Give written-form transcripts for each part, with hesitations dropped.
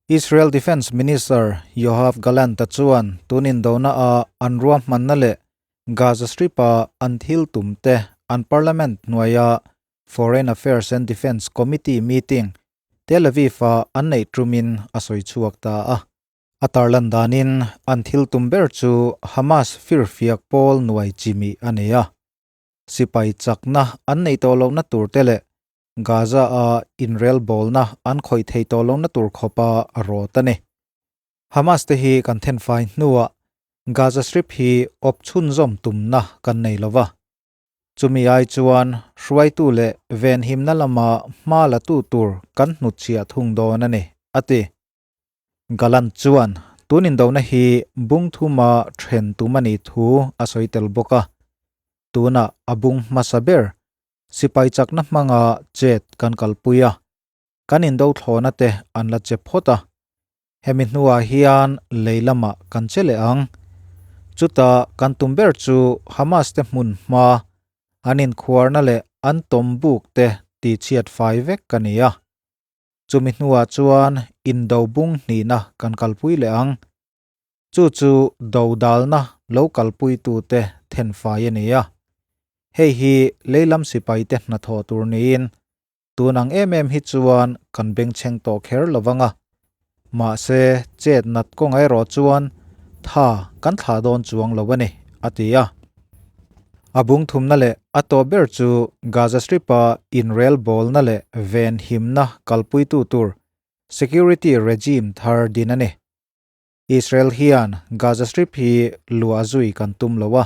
Israel Defence Minister Yoav Gallant-a chuan tun indona a an ruahmanna leh Gaza Strip-a an thil tum te an parliament hnuaia Foreign Affairs and Defence Committee meeting Tel Aviv-a an neih tumin a sawi chhuak ta a. A tarlan danin an thil tum ber chu Hamas firfiak pawl nuai chimih a ni a. Sipai chakna an neih tawh lohna tur te leh Gaza-a inrelbawlna an khawih thei tawh lohna tur khawpa a rawt a ni. Hamas te hi kan thenfai hnuah Gaza Strip hi awp chhunzawm tumna kan nei lo va. Chumi ai chuan hruaitu leh venhimna lama hma la tu tur kan hnutchhiah thung dawn a ni, a ti. Gallant chuan tun indona hi bung thuma then tum a nih thu a sawi tel bawk a. Tunah a bung hmasa ber sipai chakna hmanga chet kan kalpui a, kan indo thlawhna te an la che phawt a. Hemi hnuah hian lei lamah kan che leh ang. Chutah kan tum ber chu Hamas te hmun hma, an inkhuarna leh an tawm buk te tihchhiat fai vek ka ni a. Chumi hnuah chuan indo bung hnihna kan kalpui leh ang. Chu chu dodalna lo kalpuitute thenfai a ni a. Hei hi leilam sipaite hnathawh tur niin tun ang em em hi chuan kan bengchheng tawh kher lo vang a. Mahse, chet nat kawngah erawh chuan tha kan thlah dawn chuang lo a ni, a ti a. A bung thumna leh a tawp ber chu Gaza Strip-a inrelbawlna leh venhimna kalpuitu tur security regime thar din a ni. Israel hian Gaza Strip hi luah zui kan tum lo a,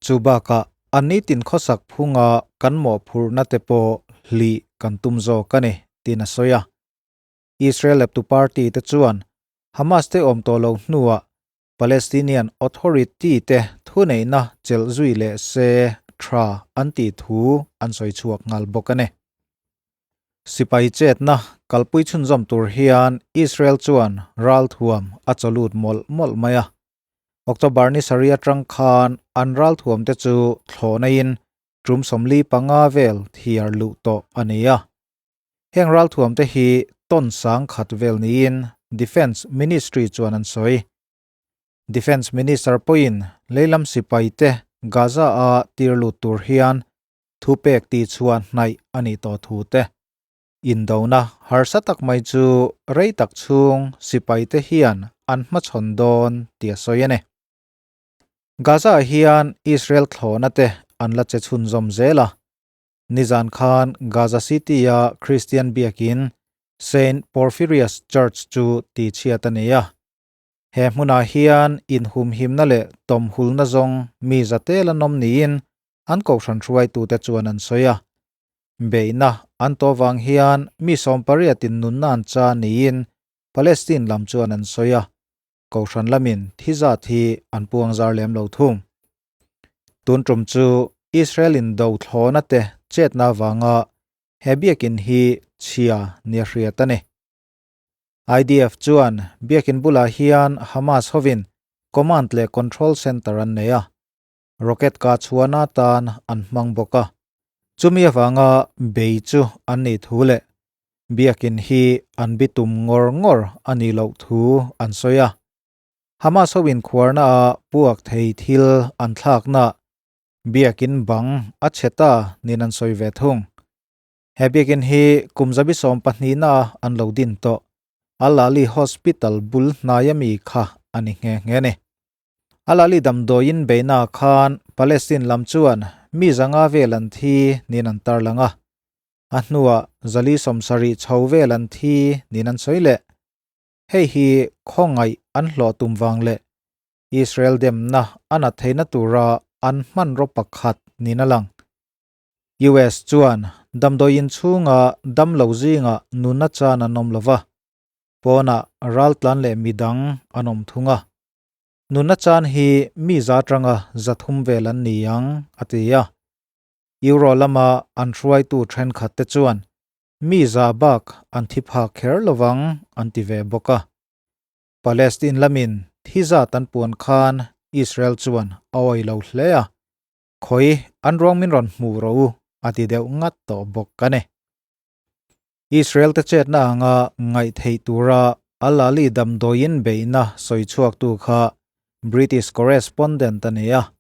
chu bakah a nitin khawsak phunga kan mawhphurhna te pawh hlih kan tum zawk a ni, tiin a sawi a. Israel eptu party te chuan Hamas te awm tawh lo hnuah Palestinian Authority te thuneihna chelh zui leh se tha an tih thu an sawi chhuak nghal bawk a ni. Sipai chetna kalpui chhunzawm tur hian Israel chuan ralthuam a chawlut mawlh mawlh mai a. October ni sarih atang khan an ralthuamte chu thlawhnaiin tum 45 vel thiar luh tawh a ni a. Heng ralthuamte hi ton 10,000 vel niin Defence Ministry chuan an sawi. Defence Minister pawhin leilam sipaite Gaza-a tir lut tur hian thupek tih chhuah hnaih a nih tawh thu te, indona harsa tak mai chu rei tak chhung sipaite hian an hmachhawn dawn tih a sawi a ni. Gaza-ah hian Israel thlawhna te an la che chhunzawm zel a, nizan khan Gaza City-a Christian biakin Saint Porphyrius Church chu tihchhiat a ni a. He hmunah hian inhumhimna leh tawmhulna zawng mi zatel an awm niin an kohhran hruaitute chuan an sawi a. Beihna an tawh vang hian mi 80 in nunna an cha niin Palestine lam chuan an sawi a, kohhran lamin thi zat hi an puang zar lem lo thung. Tun tum chu Israel in do thlawhna te chetna avanga he biakin hi chhia nia hriat a ni. IDF chuan biakin bulah hian Hamas hovin command leh control center an nei a, Rocket kah chhuahna atan an hmang bawk a, chumi avanga bei chu an nih thu leh biakin hi an bitum ngawr ngawr a nih loh thu an sawi a. Hamas ho inkhuarna ah puak thei thil an thlakna biakin bang a chhe ta niin an sawi ve thung. He biakin hi kum 12 na ah an lo din tawh Al-Ahli Hospital bul hnaia mi kha a ni nghe nghe a ni. Al-Ahli damdawiin beihna khan Palestine lam chuan mi 500 vel an thi niin an tarlang a, a hnuah 470 chho vel an thi niin an sawi leh. Hei hi khawngaih an hlawh tum vang leh Israel demna a na theihna tura an hmanraw pakhat niin a lang. US chuan damdawiin chhunga damlo zingah nunna chan an awm lova, pawnah raltlan leh midang an awm thung a. Nunna chan hi mi za atanga 300 vel an ni ang, a ti a. Euro lama an hruaitu thenkhat te chuan mi za bak an thi phak kher lovang an ti ve bawk a. Palestine lamin thi zat an puan khan Israel chuan a awih lo hle a, Khawi an ruang min rawn hmuh rawh u, a ti deuh ngat tawh bawk a ni. Israel te chetna anga ngaih theih tura. Al-Ahli damdawiin beihna sawi chhuaktu kha British correspondent a ni a.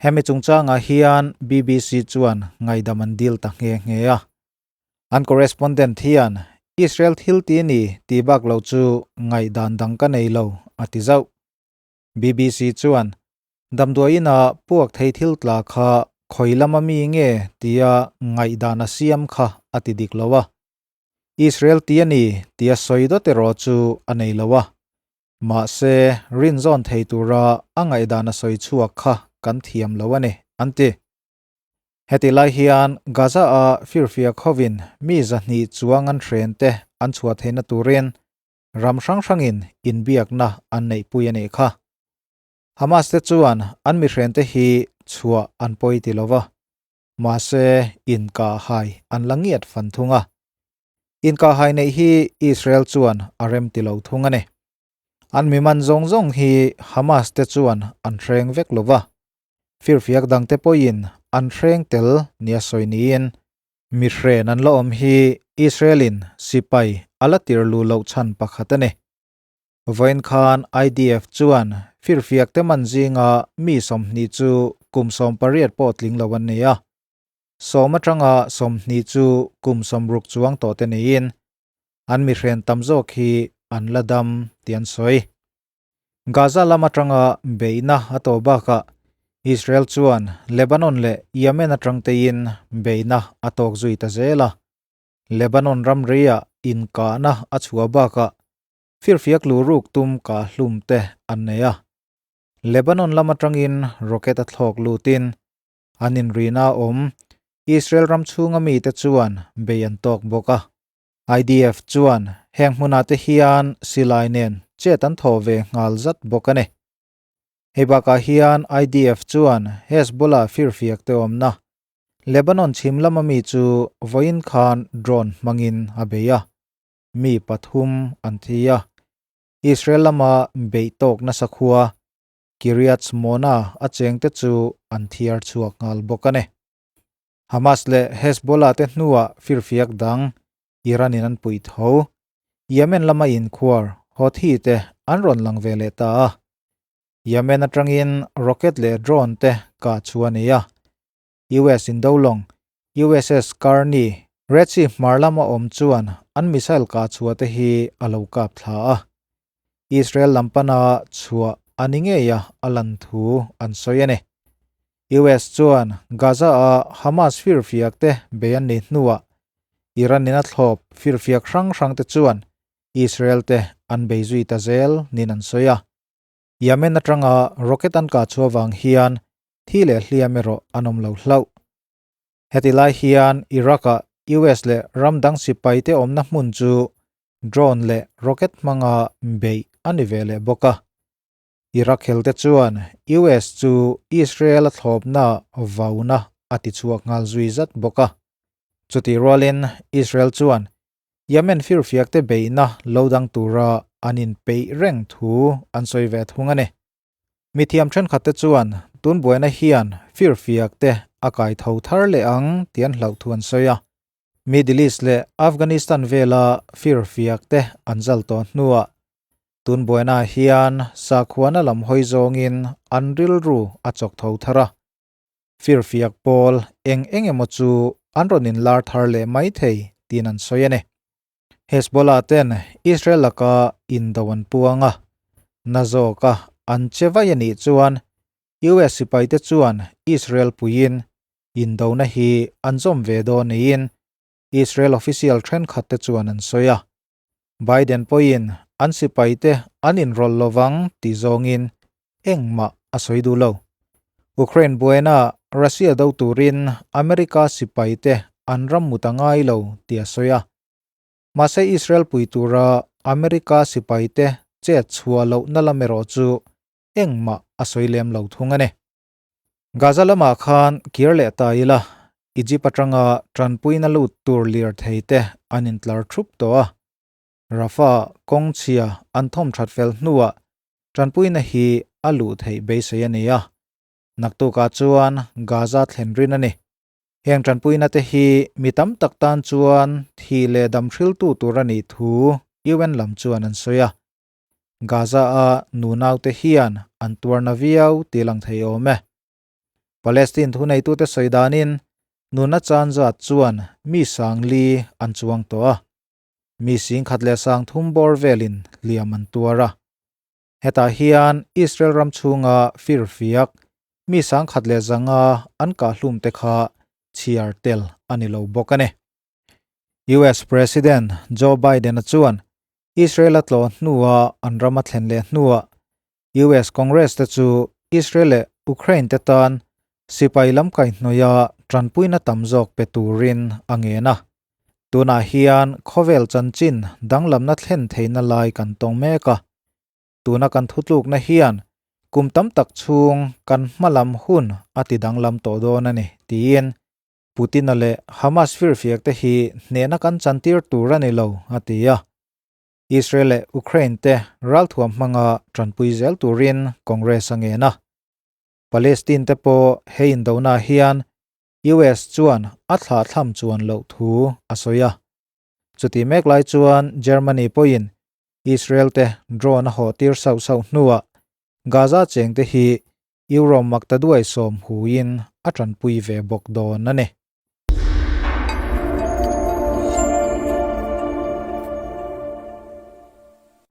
Hemi chungchangah hian BBC chuan ngaihdam an dil ta nghe nghe a. An correspondent hian Israel thil ti ni tih bak lo chu ngaihdan dang ka nei lo, a ti zauh. BBC chuan Damdawiin a puak thei thil tla kha khawi lama mi nge tia ngaihdan a siam kha a ti dik lo a. Israel ti a ni tia sawi dawt erawh chu a nei lo a. Mahse, rinzawn thei tura a ngaihdan a sawi chhuak kha kan thiam lo a ni, an ti. Heti lai hian Gaza-a firfiak hovin mi 200 chuang an hren te an chhuah theihna turin ram hrang hrangin inbiakna an neihpui a nih kha. Hamas te chuan an mihrente hi chhuah an pawi ti lova, mahse inkahhai an la ngiat fan thung a. Inkahhai neih hi Israel chuan a rem ti lo thung a ni. An miman zawng zawng hi Hamas te chuan an hreng vek lova, firfiak dangte pawhin an hreng tel nia sawi niin mihren an la awm hi Israel-in sipai a la tir lu loh chhan pakhat a ni. Vawiin khan IDF chuan firfiak te man zinga mi 20 chu kum 18 pawh tling lo an ni a. 10 atanga 20 chu kum 60 chuang tawh te niin an mihren tam zawk hi an la dam tih an sawi. Gaza lam atanga beihna a tawh bakah Israel chuan Lebanon leh Yemen atang tein beihna a tawk zui ta zel a. Lebanon ramriah inkahna a chhuah bakah Firfiak lu ruk tum ka hlum te an nei a. Lebanon lam atangin rocket a thlawk lutin an inrina awm Israel ram chhunga mite chuan bei an tawk bawk a. IDF chuan heng hmunah te hian silai nen chet an thaw ve nghal zat bawk a ni. Hei bakah hian IDF chuan Hezbollah firfiak te awmna Lebanon chhim lama mi chu vawiin khan drone hmangin a bei a. Mi pathum an thi a, Israel lama beih tawk nasa khua Kiryat Shmona a chengte chu an thiar chhuak nghal bawk a ni. Hamas leh Hezbollah te hnuah firfiak dang Iran-in an puih tho. Yemen lama inkhuar Houthi te an rawn lang ve leh ta a. Yemen atangin rocket leh drone te kah chu a ni a. US indolawng USS Carney, Red Sea hmar lama awm chuan an missile kah chhuah te hi a lo kap thla a. Israel lam pana chhuah a ni ngei a a lan thu an sawi a ni. US chuan Gaza-a Hamas firfiak te bei an nih hnuah Iran-in a thlawp firfiak hrang hrang te chuan Israel te an bei zui ta zel niin an sawi a. Yemen atanga rocket an kah chhuah vang hian thi leh hliam erawh an awm lo hlauh. Heti lai hian Iraq-ah US leh ram dang sipaite awmna hmun chu drone leh rocket hmanga beih a ni ve leh bawk a. Iraq helte chuan US chu Israel a thlawpna vauna a tichhuak nghal zui zat bawk a. Chutih rualin Israel chuan Yemen firfiakte beihna lo dang tura an inpeih reng thu an sawi ve thung a ni. Mithiam thenkhatte chuan tun buaina hian firfiakte a kai tho thar leh ang tih an hlauh thu an sawi a. Middle East leh Afghanistan vela firfiakte an zal tawh hnuah tun buaina hian sakhuana lam hawi zawngin an rilru a chawk tho thar a. Firfiak pawl eng eng emaw chu an rawn inlar thar leh mai thei tiin an sawi a ni. Hezbollah ten Israel laka indo an puang a, na zawka an che vai a nih chuan US sipaite chuan Israel puiin indona hi an zawm ve dawn niin Israel official thenkhatte chuan an sawi a. Biden pawhin an sipaite an inrawlh lovang tih zawngin engmah a sawi duh lo. Ukraine buaina Russia do turin America sipaite an ram mut a ngai lo tih a sawi a. Mahse Israel pui tura America sipaite chet chhuah lohna lam erawh chu engmah a sawi lem lo thung a ni. Gaza lamah khan kir leh ta ila, Egypt atanga tanpuina lut tur lirthei te an intlar thup tawh a. Rafah kawng chhia an thawm that fel hnuah Tanpuina hi a luh theih beisei a ni a, naktukah chuan Gaza thlen rin a ni. Heng tanpuina te hi mi tam tak tan chuan thi leh dam hriltu tur a nih thu UN lam chuan an sawi a. Gaza-a nunaute hian an tuarna viau tih lang thei awm e. Palestine thuneitute sawi danin nuna chan zat chuan mi sang li an chuang tawh a, mi sing khat leh sang thum bawr velin hliam an tuar a. Hetah hian Israel ram chhunga firfiak mi sang khat leh zanga an kahhlum te kha chhiar tel a ni lo bawk a ni. US President Joe Biden-a chuan Israel a tlawh hnua an ram a thlen leh hnuah US Congress te chu Israel leh Ukraine te tan sipai lam kaihhnawih tanpuina tam zawk pe turin a ngen a. Tunah hian khawvel chanchin danglamna thlen theihna lai kan tawng mek a. Tuna kan thutlukna hian kum tam tak chhung kan hmalam hun a ti danglam tawh dawn a ni, tiin Putin-a leh Hamas firfiak te hi hnehna kan chantir tur a ni lo, a ti a. Israel leh Ukraine te ralthuam hmanga tanpui zel turin Congress a ngen a. Palestine te pawh hei indona hian US chuan a thlahthlam chuan loh thu a sawi a. Chuti mek lai chuan Germany pawhin Israel te drone a hawhtir sauh sauh hnuah Gaza chengte hi Euro maktaduai sawm huin a tanpui ve bawk dawn a ni.